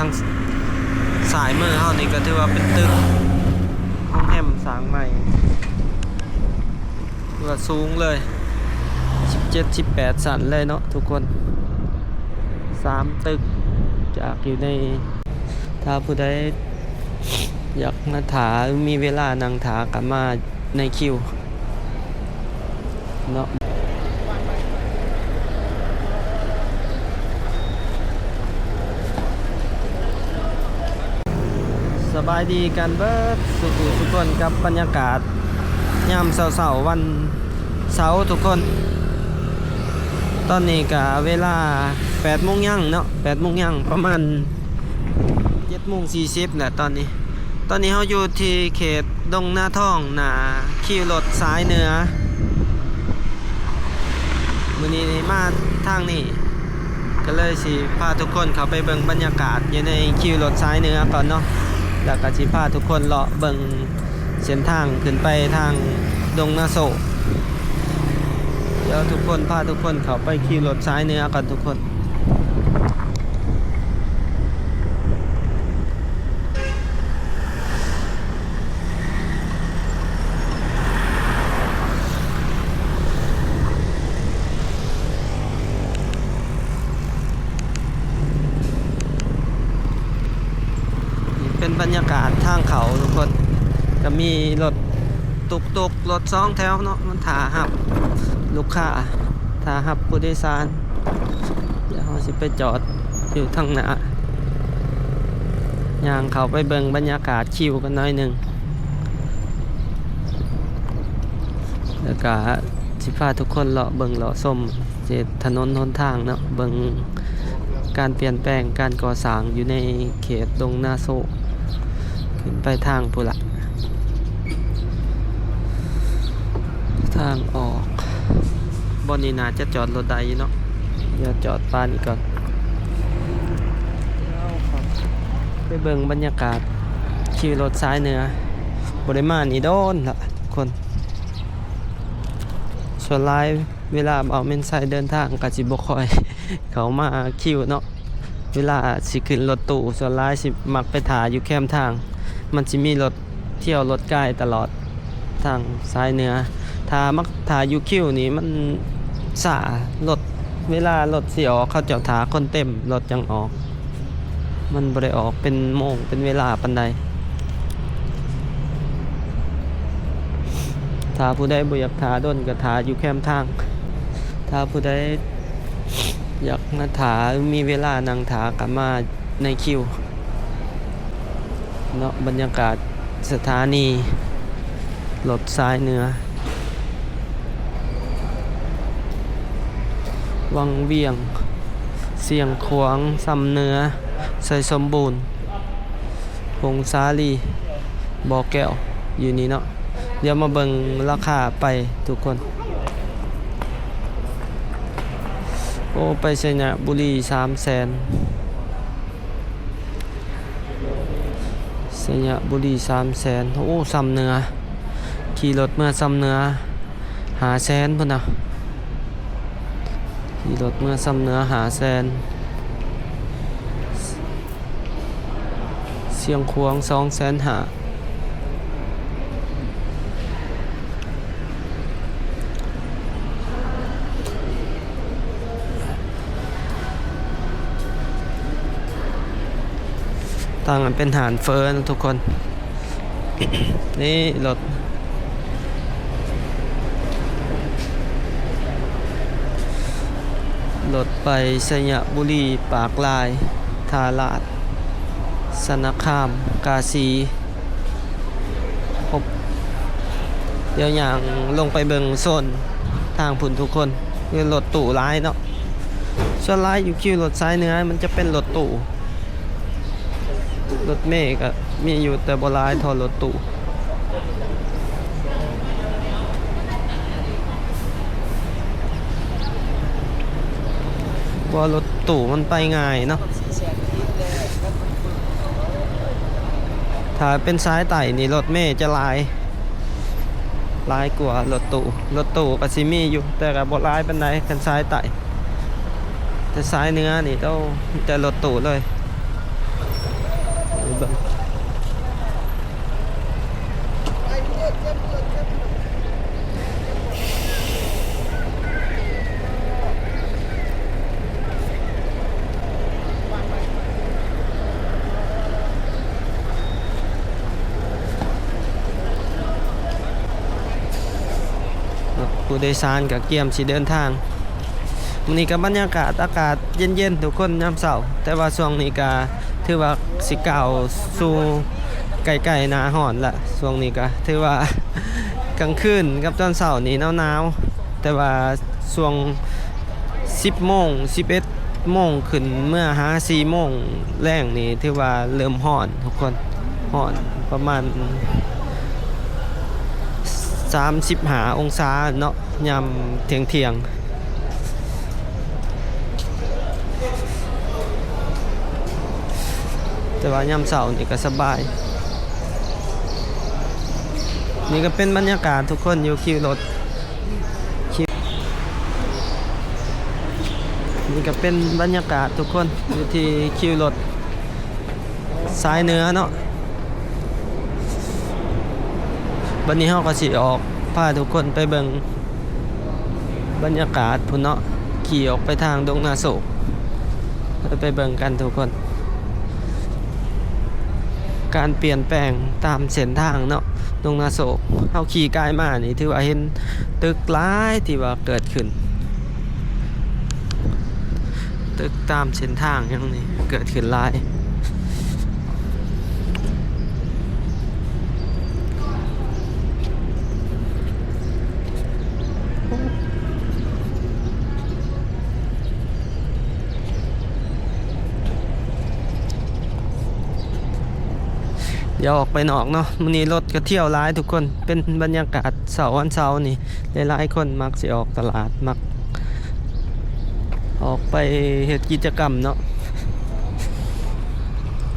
ທາງຊ້າຍມືເຮົານີ້ກໍຖືວ່າເປັນຕຶກໂຮງແຮມສ້າງໃໝ່ ຖືວ່າສູງເລີຍ ສິບເຈັດ ສິບແປດຊັ້ນເລີຍເນາະທຸກຄົນ ສາມຕຶກ ຈາກຢູ່ໃນ ຖ້າຜູ້ໃດຢາກມາຖ້າ ມີເວລານັ່ງຖ້າ ກໍມາໃນຄິວເນາະ. ສະບາຍດີກັນເບິດສູ່ຜູ້ສູ່ຄົນ ກັບບັນຍາກາດຍາມເຊົ້າໆ ວັນເສົາທຸກຄົນ. ຕອນນີ້ກະເວລາແປດໂມງຍັງເນາະ ແປດໂມງຍັງ ປະມານເຈັດໂມງສີ່ສິບແຫຼະຕອນນີ້. ຕອນນີ້ເຮົາຢູ່ທີ່ເຂດດົງນາທອງ ໜ້າຄິວລົດສາຍເໜືອ. ມື້ນີ້ມາທາງນີ້ ກໍເລີຍຊິພາທຸກຄົນເຂົ້າໄປເບິ່ງບັນຍາກາດຢູ່ໃນຄິວລົດສາຍເໜືອກ່ອນເນາະ ແລ້ວກໍຊິພາທຸກຄົນເລາະເບິ່ງເສັ້ນທາງຂຶ້ນໄປທາງດົງນາໂຊ. ດຽວທຸກຄົນ ພາທຸກຄົນເຂົ້າໄປຂີ່ລົດສາຍເໜືອກ່ອນທຸກຄົນ. ນີ້ເປັນບັນຍາກາດທາງເຂົ້າທຸກຄົນ ກໍມີລົດຕຸກໆ ລົດສອງແຖວເນາະ ມັນຖ້າຮັບລູກຄ້າ ຖ້າຮັບຜູ້ໂດຍສານ. ດຽວເຮົາຊິໄປຈອດຢູ່ທາງໜ້າ ຍ່າງເຂົ້າໄປເບິ່ງບັນຍາກາດຄິວກັນໜ້ອຍໜຶ່ງ ແລ້ວກະຊິພາທຸກຄົນເລາະເບິ່ງເລາະຊົມເສດຖະໜົນຫົນທາງເນາະ ເບິ່ງການປ່ຽນແປງ ການກໍ່ສ້າງຢູ່ໃນເຂດດົງນາໂຊ ຂຶ້ນໄປທາງພຸ້ນລະ. ທາງອອກ ບ່ອນນີ້ໜ້າຈະຈອດລົດໄດ້ຢູ່ເນາະ ດຽວຈອດປານີ້ກ່ອນ ໄປເບິ່ງບັນຍາກາດຂີ່ລົດສາຍເໜືອ ບໍ່ໄດ້ມານີ້ດົນລະທຸກຄົນ. ສ່ວນຫຼາຍເວລາບ່າວເມັນໄຊເດີນທາງກໍຊິບໍ່ຄ່ອຍເຂົ້າມາຄິວເນາະ ເວລາຊິຂຶ້ນລົດຕູ້ ສ່ວນຫຼາຍຊິມັກໄປຖ້າຢູ່ແຄມທາງ ມັນຊິມີລົດ ທ່ຽວລົດກາຍຕະຫຼອດທາງສາຍເໜືອ. ຖ້າມັກຖ້າຢູ່ຄິວນີ້ມັນຊ້າ ລົດ ເວລາລົດຊິອອກ ເຂົາເຈົ້າຖ້າຄົນເຕັມ ລົດຈັ່ງອອກ ມັນບໍ່ໄດ້ອອກເປັນໂມງເປັນເວລາປານໃດ. ຖ້າຜູ້ໃດບໍ່ຢາກຖ້າດົນ ກໍຖ້າຢູ່ແຄມທາງ. ຖ້າຜູ້ໃດຢາກມາຖ້າ ມີເວລານັ່ງຖ້າ ກໍມາ ໃນຄິວເນາະ. ບັນຍາກາດສະຖານີລົດສາຍເໜືອ ວັງວຽງ, ຊຽງຂວາງ, ຊຳເໜືອ, ໄຊສົມບູນ, ຜົ້ງສາລີ, ບໍ່ແກ້ວ ຢູ່ນີ້ເນາະ. ດຽວມາເບິ່ງລາຄາໄປທຸກຄົນ. ໂອ້ ໄປໄຊຍະບູລີ ສາມແສນ. ໄຊຍະບູລີ ສາມແສນ. ໂອ້ ຊຳເໜືອ ຂີ່ລົດເມືອຊຳເໜືອ ຫ້າແສນພຸ້ນນະ. ຂີ່ລົດເມືອຊຳເໜືອ ຫ້າແສນ. ຊຽງຂວາງ ສອງແສນຫ້າ. ທາງນັ້ນເປັນຮ້ານເຝີນະທຸກຄົນ. ນີ້ລົດ ລົດໄປໄຊຍະບູລີ, ປາກລາຍ, ທ່າລາດ, ຊະນະຄາມ, ກາສີ ຄົບ. ດຽວຍ່າງລົງໄປເບິ່ງໂຊນທາງພຸ້ນທຸກຄົນ. ມີລົດຕູ້ຫຼາຍເນາະ. ສ່ວນຫຼາຍຢູ່ຄິວລົດສາຍເໜືອມັນຈະເປັນລົດຕູ້. ລົດເມກະມີຢູ່ ແຕ່ບໍ່ຫຼາຍເທົ່າລົດຕູ້. ເພາະວ່າລົດຕູ້ມັນໄປງ່າຍເນາະ. ຖ້າເປັນສາຍໃຕ້ນີ້ລົດເມຈະຫຼາຍ ຫຼາຍກວ່າລົດຕູ້. ລົດຕູ້ກໍຊິມີຢູ່ ແຕ່ກໍບໍ່ຫຼາຍປານໃດຄັນສາຍໃຕ້. ແຕ່ສາຍເໜືອນີ້ ໂອ້ ມີແຕ່ລົດຕູ້ເລີຍ. ໄປເບິ່ງ. ຜູ້ໂດຍສານກໍກຽມຊິເດີນທາງ. ມື້ນີ້ກໍບັນຍາກາດ ອາກາດເຢັນໆ ທຸກຄົນ ຍາມເຊົ້າ, ແຕ່ວ່າຊ່ວງນີ້ກໍຖືວ່າຊິກ້າວສູ່ໃກ້ໆ ໜ້າຮ້ອນລະ. ຊ່ວງນີ້ກໍຖືວ່າກາງຄືນກັບຕອນເຊົ້ານີ້ໜາວໆ, ແຕ່ວ່າຊ່ວງສິບໂມງ ສິບເອັດໂມງ ຂຶ້ນເມືອຫາສີ່ໂມງແລງນີ້ ຖືວ່າເລີ່ມຮ້ອນທຸກຄົນ, ຮ້ອນປະມານສາມສິບຫ້າອົງສາເນາະ ຍາມທ່ຽງໆ. ແຕ່ວ່າຍາມເຊົ້ານີ້ກໍສະບາຍ. ນີ້ກໍເປັນບັນຍາກາດທຸກຄົນຢູ່ຄິວລົດ. ນີ້ກໍເປັນບັນຍາກາດທຸກຄົນ ຢູ່ທີ່ຄິວລົດສາຍເໜືອເນາະ. ບັດນີ້ເຮົາກໍຊິອອກ ພາທຸກຄົນໄປເບິ່ງບັນຍາກາດພຸ້ນເນາະ, ຂີ່ອອກໄປທາງດົງນາໂຊກ. ໄປເບິ່ງກັນທຸກຄົນ ການປ່ຽນແປງຕາມເສັ້ນທາງເນາະ ດົງນາໂຊກ. ເຮົາຂີ່ກາຍມານີ້ຖືວ່າເຫັນຕຶກຫຼາຍທີ່ວ່າເກີດຂຶ້ນ, ຕຶກຕາມເສັ້ນທາງຫຍັງນີ້ເກີດຂຶ້ນຫຼາຍ. ດຽວອອກໄປນອກເນາະ, ມື້ນີ້ລົດກະທ່ຽວຫຼາຍທຸກຄົນ. ເປັນບັນຍາກາດເຊົ້າວັນເສົານີ້ ຫຼາຍໆຄົນມັກຊິອອກຕະຫຼາດ, ມັກອອກໄປເຮັດກິດຈະກຳເນາະ.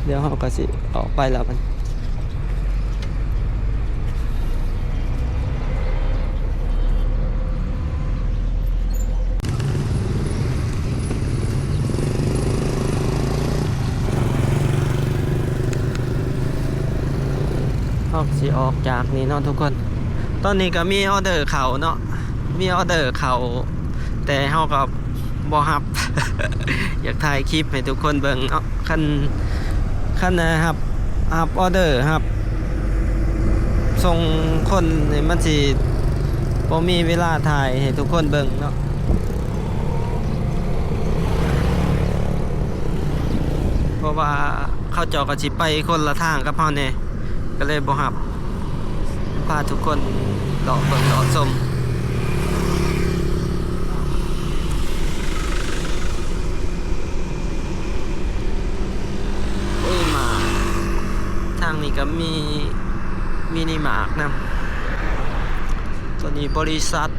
ດຽວເຮົາກໍຊິອອກໄປແລ້ວບັດນີ້. ເຮົາຊິອອກຈາກນີ້ເນາະທຸກຄົນ. ຕອນນີ້ກໍມີອໍເດີເຂົ້າເນາະ, ມີອໍເດີເຂົ້າ ແຕ່ເຮົາກໍບໍ່ຮັບ. ຢາກຖ່າຍຄລິບໃຫ້ທຸກຄົນເບິ່ງເນາະ. ຄັນ ຄັນ ເອີ ຮັບ ຮັບອໍເດີ ຮັບສົ່ງຄົນນີ້ ມັນຊິບໍ່ມີເວລາຖ່າຍໃຫ້ທຸກຄົນເບິ່ງເນາະ, ເພາະວ່າເຂົາເຈົ້າກໍຊິໄປຄົນລະທາງກັບເຮົາແດ່ ກໍເລີຍບໍ່ຮັບ. ພາທຸກຄົນເລາະເບິ່ງເລາະຊົມ. ໂອ້ຍ ມາທາງນີ້ກໍມີມິນິມາດນຳ. ຕົວນີ້ບໍລິສັດ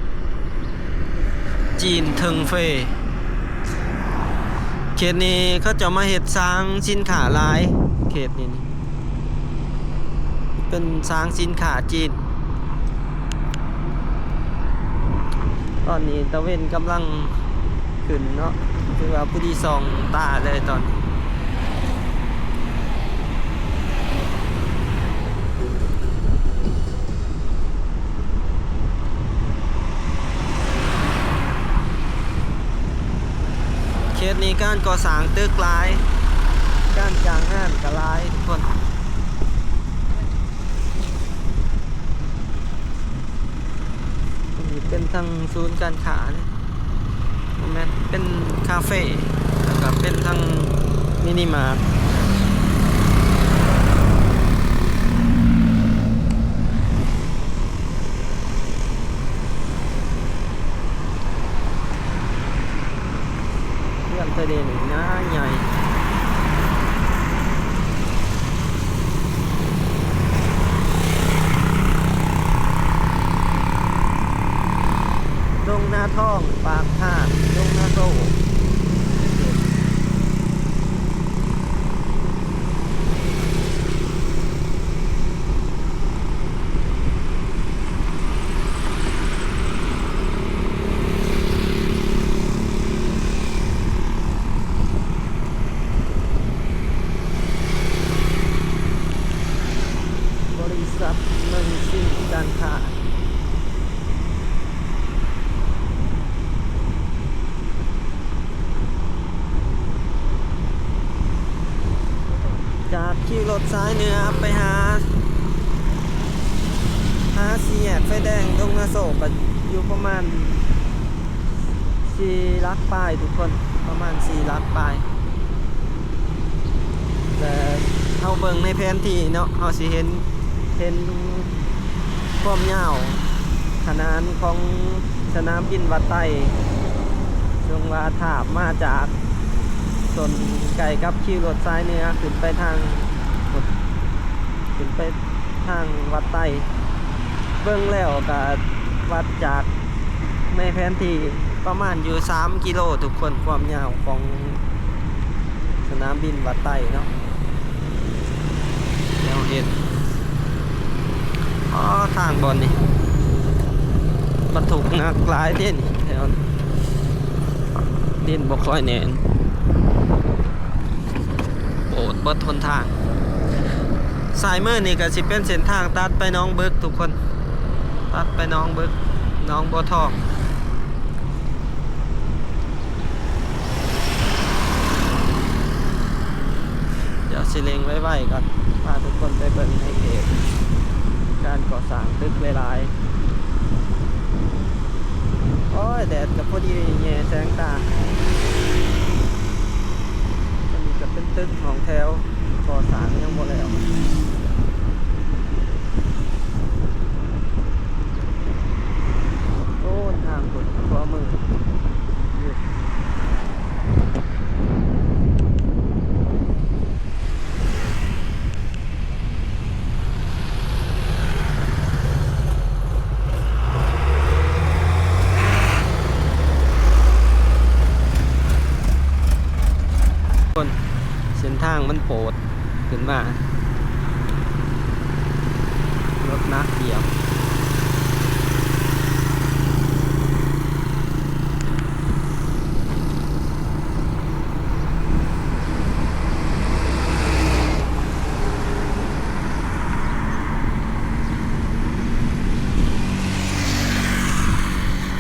ຈີນເທິງເຟ. ເຂດນີ້ເຂົາເຈົ້າມາເຮັດສາງສິນຄ້າຫຼາຍ ເຂດນີ້ນີ້. ເປັນສາງສິນຄ້າຈີນ. ຕອນນີ້ຕາເວັນກຳລັງຂຶ້ນເນາະ, ຖືວ່າພໍດີສ່ອງຕາເລີຍຕອນນີ້. ເຂດນີ້ການກໍ່ສ້າງຕຶກຫຼາຍ, ການຈ້າງງານກໍຫຼາຍທຸກຄົນ. ນີ້ເປັນທັງສູນການຄ້າເດ້ ບໍ່ແມ່ນ ເປັນຄາເຟ ແລ້ວກໍເປັນທັງມິນິມາດ. ເຮືອນໄທເດນີ້ນາໃຫຍ່. ດົງນາທອງ, ປາກທາດ, ດົງນາໂຊ. ເ ການຄ້າ. ຈາກຄິວລົດສາຍເໜືອໄປຫາ ຫາສີ່ແຍກໄຟແດງດົງນາໂຊກ ກໍຢູ່ປະມານສີ່ຫຼັກປາຍທຸກຄົນ, ປະມານສີ່ຫຼັກປາຍ. ແລະ ເຮົາເບິ່ງໃນແຜນທີ່ເນາະ ເຮົາຊິເຫັນ ເຫັນຄວາມຍາວຂະໜານຂອງສະໜາມບິນວັດໄຕ, ເຊິ່ງວ່າທາບມາຈາກຕົ້ນໃກ້ກັບຄິວລົດສາຍເໜືອ ຂຶ້ນໄປທາງ ຂຶ້ນໄປທາງວັດໄຕ. ເບິ່ງແລ້ວກະວັດຈາກໃນແຜນທີ່ປະມານຢູ່ສາມກິໂລທຸກຄົນ, ຄວາມຍາວຂອງສະໜາມບິນວັດໄຕເນາະ. ແນວເຮັດ ອໍ ທາງບ່ອນນີ້ບັນທຸກໜັກຫຼາຍເດ້ນີ້ ແຖວນີ້ ດິນບໍ່ຄ່ອຍແໜ້ນ ໂອດເບິດຫົນທາງ. ຊ້າຍມືນີ້ກໍຊິເປັນເສັ້ນທາງຕັດໄປໜອງບຶກທຸກຄົນ, ຕັດໄປໜອງບຶກ ໜອງບົວທອງ. ດຽວຊິເລັ່ງໄວໆກ່ອນ ພາທຸກຄົນໄປເບິ່ງໃນເຂດການກໍ່ສ້າງຕຶກຫຼາຍໆ. ໂອ້ຍ ແດດກໍພໍດີແຍງແສງຕາ. ອັນນີ້ກໍເປັນຕຶກຫ້ອງແຖວ ກໍ່ສ້າງຍັງບໍ່ແລ້ວ. ໂອ້ ທາງພຸ້ນ ຂວາມື. ຄົນ ເສັ້ນທາງມັນໂປດຂຶ້ນມາ ລົດໜັກດຽວ.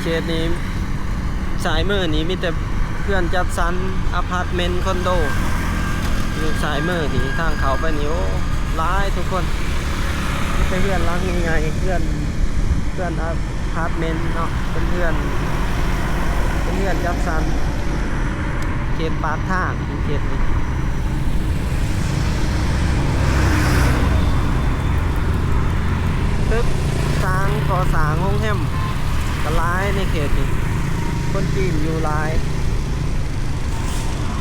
ເຂດນີ້ ຊ້າຍມືນີ້ມີແຕ່ເຮືອນຈັດສັນ ອາພາດເມັນ ຄອນໂດ ຢູ່ຊ້າຍມືນີ້. ທາງເຂົ້າໄປນີ້ ໂອ້ ຫຼາຍທຸກຄົນ, ມີແຕ່ເຮືອນຫຼັງໃຫຍ່ໆ ເຮືອນ ເຮືອນອາພາດເມັນເນາະ, ເປັນເຮືອນ ເປັນເຮືອນຈັດສັນ ເຂດປາກທາງ ເຂດນີ້ ຕຶກສ້າງ ກໍ່ສ້າງໂຮງແຮມກໍຫຼາຍໃນເຂດນີ້, ຄົນຈີນຢູ່ຫຼາຍ.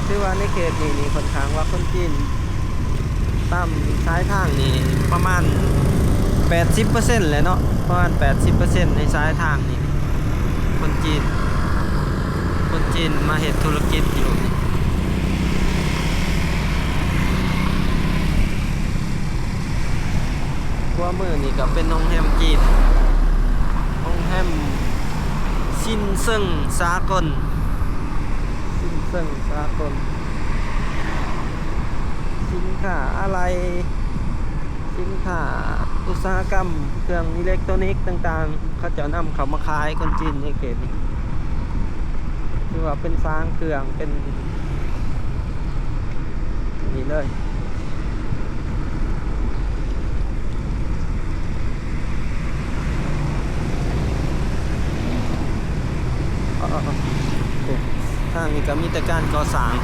ຖືວ່າໃນເຂດນີ້ນີ້ ຂ້ອນຂ້າງວ່າຄົນຈີນ ຕາມສາຍທາງນີ້ປະມານແປດສິບເປີເຊັນແຫຼະເນາະ, ປະມານແປດສິບເປີເຊັນໃນສາຍທາງນີ້ ຄົນຈີນ ຄົນຈີນມາເຮັດທຸລະກິດຢູ່. ຂວາມືນີ້ກໍເປັນໂຮງແຮມຈີນ, ໂຮງແຮມຊິນເຊິ່ງສາກົນ. ຊິນເຊິ່ງສາກົນ ສິນຄ້າອາໄຫຼ່, ສິນຄ້າອຸດສາຫະກຳ, ເຄື່ອງອີເລັກໂຕນິກຕ່າງໆ ເຂົາເຈົ້ານຳເຂົ້າມາຂາຍຄົນຈີນໃນເຂດນີ້. ຖືວ່າເປັນສາງເຄື່ອງ ເປັນນີ້ເລີຍ. ເອີ ທາງນີ້ກໍມີແຕ່ການກໍ່ສ້າງ.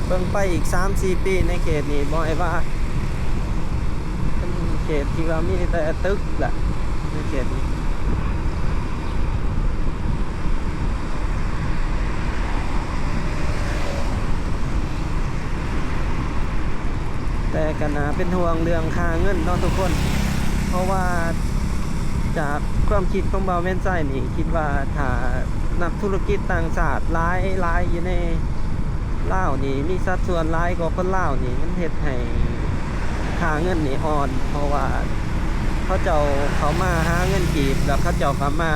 ເບິ່ງໄປອີກສາມສີ່ປີໃນເຂດນີ້ ບໍ່ໃຫ້ວ່າ ເປັນເຂດທີ່ວ່າມີແຕ່ຕຶກແຫຼະ ໃນເຂດນີ້. ແຕ່ກໍໜ້າເປັນຫ່ວງເລື່ອງຄ່າເງິນເນາະທຸກຄົນ, ເພາະວ່າຈາກຄວາມຄິດຂອງບ່າວແມ່ນໄຊນີ້ ຄິດວ່າຖ້ານັກທຸລະກິດຕ່າງຊາດຫຼາຍໆຢູ່ໃນ ລາວນີ້ມີສັດສ່ວນຫຼາຍກວ່າຄົນລາວນີ້ ມັນເຮັດໃຫ້ຄ່າເງິນນີ້ອ່ອນ, ເພາະວ່າເຂົາເຈົ້າເຂົ້າມາຫາເງິນກີບ ແລ້ວເຂົາເຈົ້າກໍມາ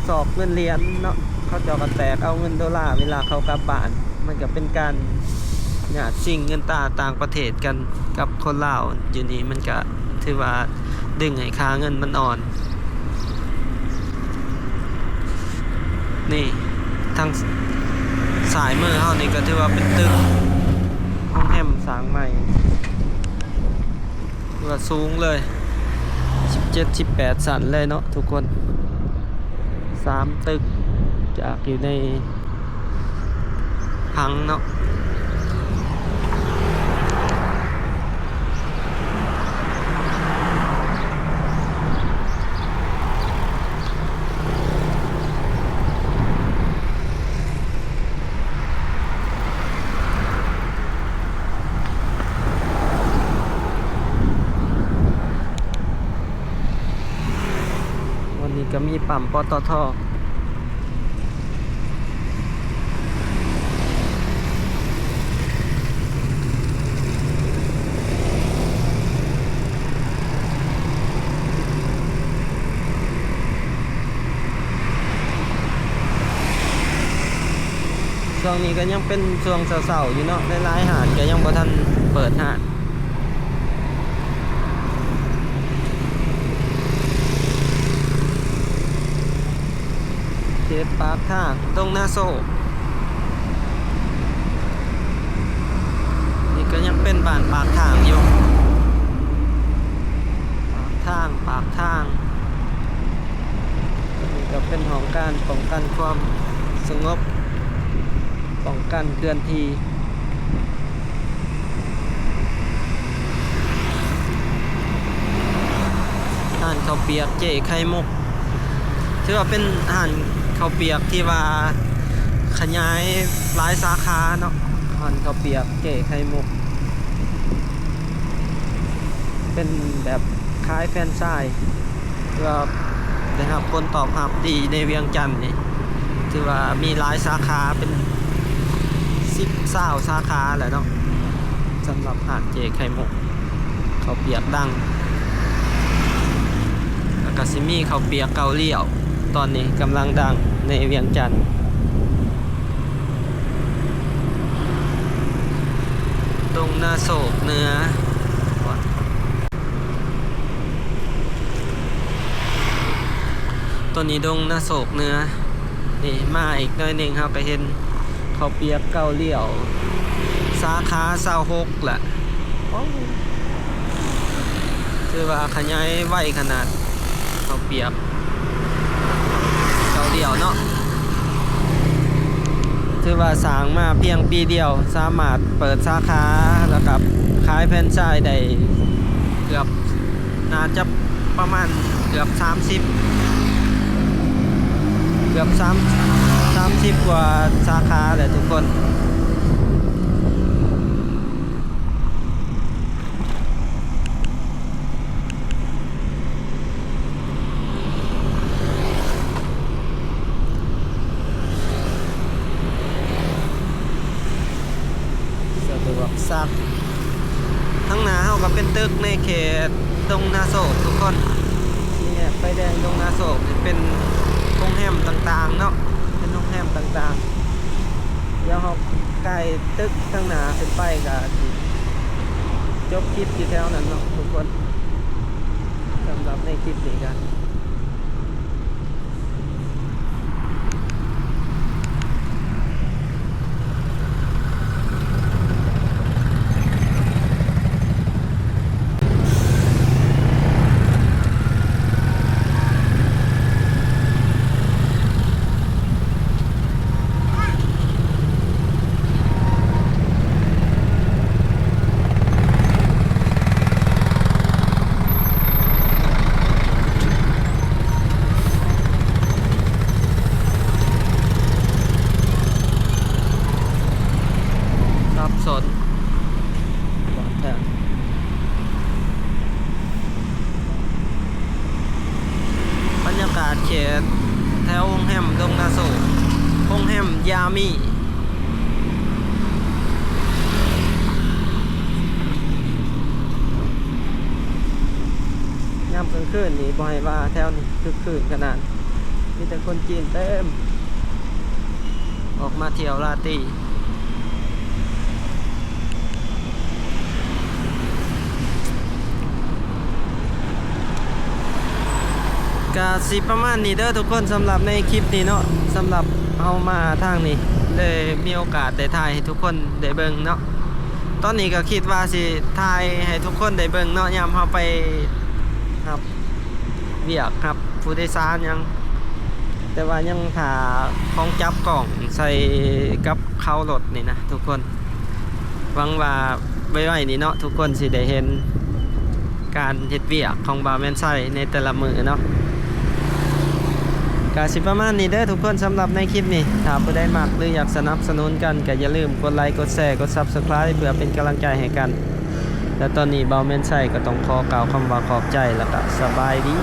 ຊອກເງິນຫຼຽນເນາະ, ເຂົາເຈົ້າກໍແຕກເອົາເງິນໂດລາເວລາເຂົາກັບບ້ານ, ມັນກໍເປັນການ ຍາດຊິງເງິນຕາຕ່າງປະເທດກັນກັບຄົນລາວຢູ່ນີ້ ມັນກະຖືວ່າດຶງໃຫ້ຄ່າເງິນມັນອ່ອນ. ນີ້ ທາງ ສ- ຊ້າຍມືເຮົານີ້ກະຖືວ່າເປັນຕຶກໂຮງແຮມສ້າງໃໝ່ ຖືວ່າສູງເລີຍ ສິບເຈັດ ສິບແປດຊັ້ນເລີຍເນາະທຸກຄົນ ສາມຕຶກ ຈາກຢູ່ໃນຜັງເນາະ. ວັນນີ້ກະມີປ້ຳ ປຕທ. ຊ່ວງນີ້ກະຍັງເປັນຊ່ວງເຊົ້າໆຢູ່ເນາະ ຫຼາຍໆຮ້ານກະຍັງບໍ່ທັນເປີດຮ້ານ. ເຂດປາກທາງ ດົງນາໂຊກ ນີ້ກະຍັງເປັນບ້ານປາກທາງຢູ່ ປາກທາງ ປາກທາງ. ນີ້ກະເປັນຫ້ອງການປ້ອງກັນຄວາມສະຫງົບ ປ້ອງກັນເຄື່ອນທີ່. ຮ້ານເຂົ້າປຽກເຈ້ໄຂ່ມຸກ ຖືວ່າເປັນຮ້ານເຂົ້າປຽກທີ່ວ່າຂະຫຍາຍຫຼາຍສາຂາເນາະ ຮ້ານເຂົ້າປຽກເຈ້ໄຂ່ມຸກ ເປັນແບບຂາຍແຟຣນໄຊ ຖືວ່າໄດ້ຮັບຜົນຕອບຮັບດີໃນວຽງຈັນນີ້ ຖືວ່າມີຫຼາຍສາຂາ ເປັນສິບ ຊາວສາຂາແຫຼະເນາະ ສຳລັບຮ້ານເຈ້ໄຂ່ມຸກ ເຂົ້າປຽກດັງ ແລ້ວກະຊິມີເຂົ້າປຽກເກົ້າລ້ຽວ ຕອນນີ້ກຳລັງດັງໃນວຽງຈັນ. ດົງນາໂຊກເໜືອ ໂຕນີ້ດົງນາໂຊກເໜືອ ນີ້ມາອີກໜ້ອຍໜຶ່ງເຮົາກະເຫັນເຂົ້າປຽກເກົ້າລ້ຽວ ສາຂາຊາວຫົກແຫຼະ ໂອ້ ຖືວ່າຂະຫຍາຍໄວຂະໜາດ ເຂົ້າປຽກເກົ້າລ້ຽວເນາະ ຖືວ່າສ້າງມາພຽງປີດຽວ ສາມາດເປີດສາຂາ ແລ້ວກະຂາຍແຟຣນໄຊໄດ້ເກືອບ ໜ້າຈະປະມານເກືອບສາມສິບ ເກືອບສາມ ສາມສິບກວ່າສາຂາແຫຼະທຸກຄົນ. ສະດວກຊັກ ທາງໜ້າເຮົາກະເປັນຕຶກໃນເຂດດົງນາໂຊກທຸກຄົນ ແຍກໄຟແດງດົງນາໂຊກ ເປັນໂຮງແຮມຕ່າງໆເນາະ ເປັນໂຮງແຮມຕ່າງໆ ດຽວເຮົາ ໃກ້ຕຶກທາງໜ້າຂຶ້ນໄປກະຊິຈົບຄລິບຢູ່ແຖວນັ້ນເນາະທຸກຄົນ ສຳລັບໃນຄລິບນີ້ກະ ສັບສົນ ບອກແທ້. ບັນຍາກາດເຂດແຖວໂຮງແຮມດົງນາໂຊກ ໂຮງແຮມຢາມີ ຍາມກາງຄືນນີ້ບໍ່ໃຫ້ວ່າ ແຖວນີ້ຄຶກຄື້ນຂະໜາດ ມີແຕ່ຄົນຈີນເຕັມ ອອກມາທ່ຽວລາຕີ. ກະຊິປະມານນີ້ເດີທຸກຄົນ ສຳລັບໃນຄລິບນີ້ເນາະ. ສຳລັບເຮົາມາທາງນີ້ ເລີຍມີໂອກາດໄດ້ຖ່າຍໃຫ້ທຸກຄົນໄດ້ເບິ່ງເນາະ. ຕອນນີ້ກໍຄິດວ່າຊິຖ່າຍໃຫ້ທຸກຄົນໄດ້ເບິ່ງເນາະ ຍາມເຮົາໄປຮັບວຽກ ຮັບຜູ້ໂດຍສານຫຍັງ ແຕ່ວ່າຍັງຖ້າຂອງຈັບກ້ອງໃສ່ກັບເຄົ້າລົດນີ້ນະທຸກຄົນ. ຫວັງວ່າໄວໆນີ້ເນາະ ທຸກຄົນຊິໄດ້ເຫັນການເຮັດວຽກຂອງບ່າວແມ່ນໄຊໃນແຕ່ລະມື້ເນາະ. ກະຊິປະມານນີ້ເດີທຸກຄົນ ສຳລັບໃນຄລິບນີ້. ຖ້າຜູ້ໃດມັກ ຫຼື ຢາກສະໜັບສະໜູນກັນ ກະຢ່າລືມກົດໄລ ກົດແຊ ກົດ Subscribe ເພື່ອເປັນກຳລັງໃຈໃຫ້ກັນ. ແລະ ຕອນນີ້ບ່າວແມ່ນໄຊກໍຕ້ອງຂໍກ່າວຄຳວ່າຂອບໃຈ ແລ້ວກະສະບາຍດີ.